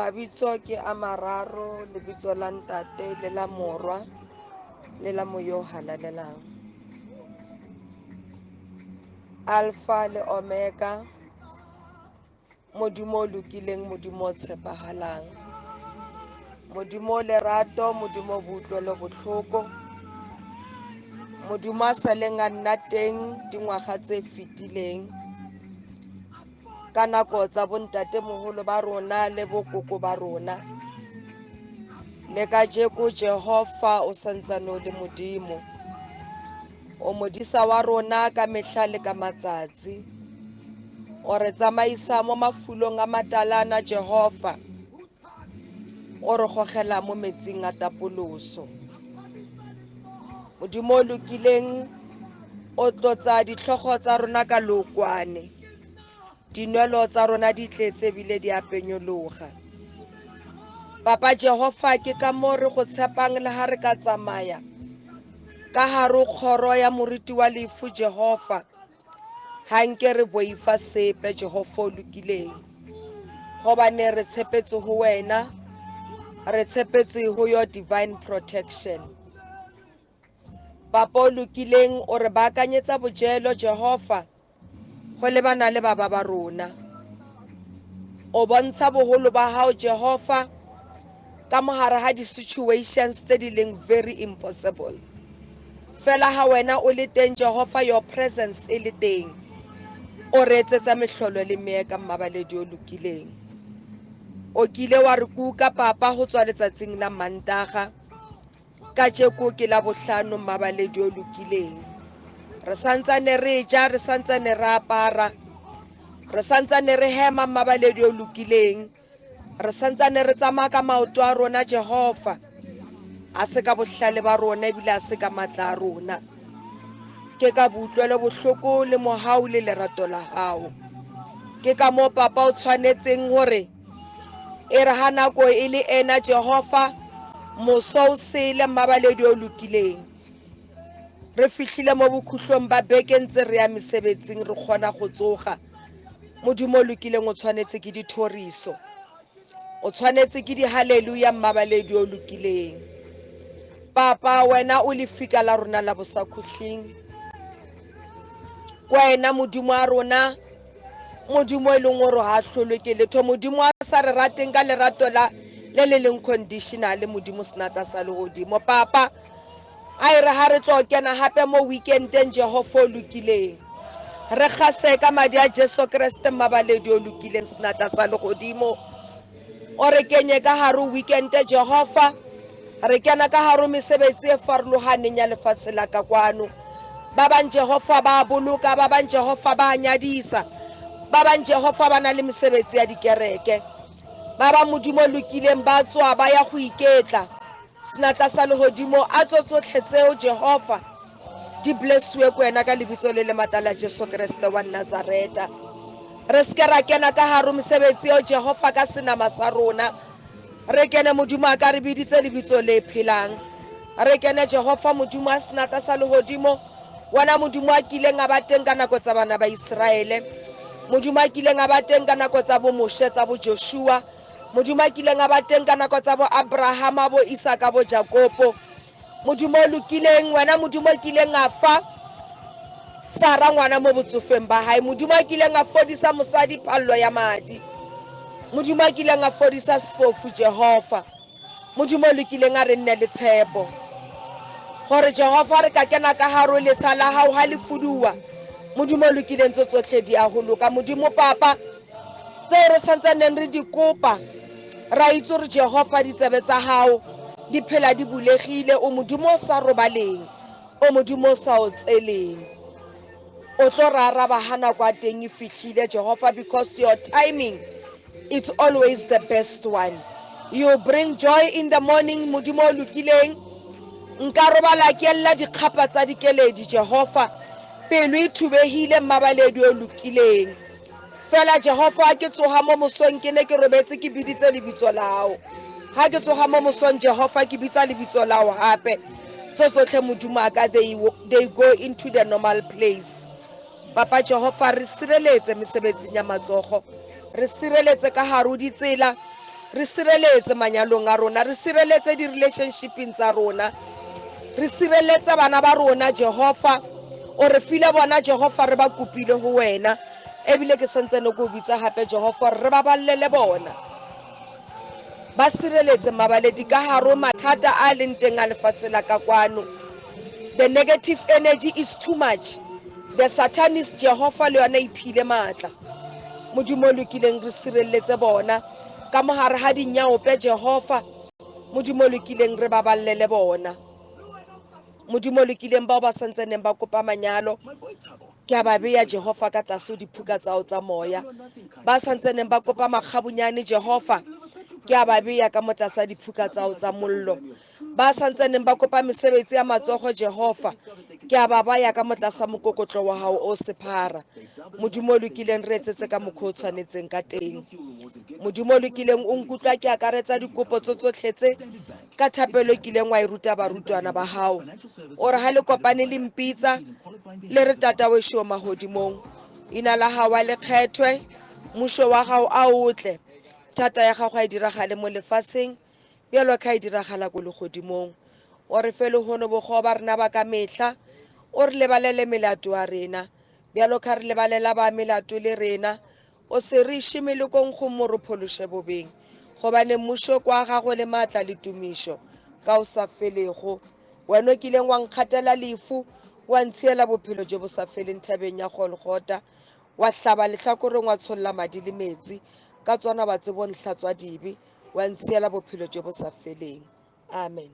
Mabitso ke a mararo, lebitso la Ntate le la Morwa le la Moya o Halalelang. Alpha le Omega, Modimo o lokileng, Modimo o tshepahalang, Modimo o lerato, Modimo o boutlwelo botlhoko, Modimo a sa leng a nna teng dingwaga tse fetileng ka nako tsa bontatemoholo ba rona le bokoko ba rona. Le kajeko Jehova o santsane o le Modimo, o modisa wa rona ka mehla le ka matsatsi. O re tsamaisa mo mafulong a matalana Jehova, o re gogela mo metsing a tapoloso. Modimo o lokileng o tlotsa ditlhogo tsa rona ka lookwane, dinwelo tsa rona di tletse ebile di a penyologa. Papa Jehova, ke ka moo re go tshepang le ha re ka tsamaya ka hare ho kgoro ya moriti wa lefu Jehova, ha nke re boifa sepe Jehova o lokileng, hobane re tshepetse ho wena, re tshepetse ho your divine protection. Papa o lokileng o re baakanyetsa bojelo Jehova ho lebana le baba ba rona. O bontsha boholo ba hao Jehova ka mohare ha di-situations tse di leng very impossible. Fela ha wena o le teng Jehova, your presence e le teng, o re etsetsa mehlolo le meeka mmabaledi o lokileng. O kile wa re kuka papa ho tswa letsatsing la Mantaga, kajeko ke la bohlano mmabaledi o lokileng. Re santsane re ja, re santsane re apara, re santsane re hema mmabaledi o lokileng, re santsane re tsamaya ka maoto a rona Jehova. A se ka bohlale ba rona ebile a se ka matla a rona, ke ka boutlwelo bohloko le mohau le lerato la hao. Ke ka moo papa o tshwanetseng hore e re ha nako e le ena Jehova, moso o sele mmabaledi o lokileng. Re fihlile mo bokhutlong ba beke ntse re ya mesebetsing, re kgona go tsoga. Modimo o lokileng o tshwanetse ke dithoriso, o tshwanetse ke dihaleluya mmabaledi o lokileng. Papa wena o lefika la rona la bosakhutleng, wena Modimo wa rona, Modimo e leng hore ha hlolwe ke letho, Modimo a sa re rateng ka lerato la le le leng conditional, Modimo senatla sa lehodimo. Papa a e re ha re tlo kena hape mo weekendeng Jehova o lokileng, re kgase ka madi a Jesu Kreste mmabaledi o lokileng senatla sa lehodimo. O re kenye ka hare ho weekend Jehova, re kena ka hare ho mesebetsi e farolohaneng ya lefatshe la ka kwano. Ba bang Jehova ba boloka, ba bang Jehova ba nyadisa, ba bang Jehova ba na le mesebetsi ya dikereke, ba bang Modimo o lokileng ba tswa ba ya go iketla. Senatla sa lehodimo a tso tsotlhe tseo Jehova di blessiwe ko wena ka lebitso le le matla la Jesu Kreste wa Nazareta. Re se ke ra kena ka hare ho mesebetsi eo Jehova ka senama sa rona, re kene Modimo a ka re biditse lebitso le phelang. Re kene Jehova Modimo a senatla sa lehodimo, wena Modimo a kileng a ba teng ka nako tsa bana ba Iseraele, Modimo a kileng a ba teng ka nako tsa bo Moshe, tsa bo Joshua, Modimo a kileng a ba teng ka nako tsa bo Abrahama, bo Isaka, bo Jakopo. Modimo o lokileng, wena Modimo o kileng a fa Sara ngwana mo botsofeng ba hae, Modimo a kileng a fodisa mosadi phallo ya madi, Modimo a kileng a fodisa sefofu Jehova. Modimo o lokileng a re nne le tshepo gore Jehova re ka kena ka hare ho letsha la hao ha le fuduwa. Modimo o lokileng tso tsotlhe di a ho loka. Modimo papa, tseo re santsaneng re di kopa, ra itse hore Jehova ditsebe tsa hao di phela di bulegile. O Modimo o sa robaleng, o Modimo o sa otseleng. O tlo re araba ha nako ya teng e fihlile Jehova, because your timing it's always the best one. You bring joy in the morning. Modimo o lokileng, nka robala ke lla dikgapa tsa dikeledi Jehova, pelo e thubehile mmabaledi o lokileng. Fela Jehova ha ke tsoha mo mosong ke ne ke robetse ke biditse lebitso la hao. Ha ke tsoha mo mosong Jehova ke bitsa lebitso la hao hape. Tso tsotlhe Modimo a ka, they go into the normal place. Papa Jehova re sireletse mesebetsing ya matsogo, re sireletse ka hare ho ditsela, Re sireletse manyalong a rona, re sireletse di-relationshipeng tsa rona, re sireletse bana ba rona Jehova. O re file bona Jehova, re ba kopile ho wena. Ebile ke santsane ke o bitsa hape Jehova hore re baballele bona. Ba sireletse mabaledi ka hare ho mathata a leng teng a lefatshe la ka kwano. The negative energy is too much. The satanist Jehova le yona iphile matla. Modimo o lokileng re sireletse bona ka mohare ha dinyaope Jehova. Modimo o lokileng re baballele bona. Modimo o lokileng bao ba santsaneng ba kopa manyalo, ke a ba beya Jehova ka tlase ho diphuka tsa hao tsa moya. Ba santsaneng ba kopa makgabunyane Jehova, ke a ba beya ka mo tlasa diphuka tsa hao tsa mollo. Ba santsaneng ba kopa mesebetsi ya matsogo Jehova, ke a ba baya ka mo tlasa mokokotlo wa hao o sephara. Modimo o lokileng re etsetse ka mokgwa o tshwanetseng ka teng. Modimo o lokileng o nkutlwa ke akaretsa dikopo tso tsotlhe tse ka thapelo e kileng wa e ruta barutwana ba hao. O re ha le kopane le mpitsa le re Tata wešo mahodimong, ina la hao a le kgethwe, mmušo wa gago a o tle, thata ya gago a e diragale mo lefaseng bjalo ka e diragala ko legodimong. O re fe lehono bogoba ba rena ba ka mehla, o re lebalele melato ya rena bjalo ka re lebalela ba melato le rena. O se re iše melokong gomme o re phološe bobeng, gobane mmušo kwa gago le maatla le tumišo ka o sa felego. Wena o kileng wa nkgatela lefu, wa ntshiela bophelo jo bo sa feleng thabeng ya Golgotha, wa hlaba lehlakoreng wa tsholla madi le metsi, ka tsona wa tsebo nhlatswa dibe, wa ntshiela bophelo jo bo sa feleng. Amen.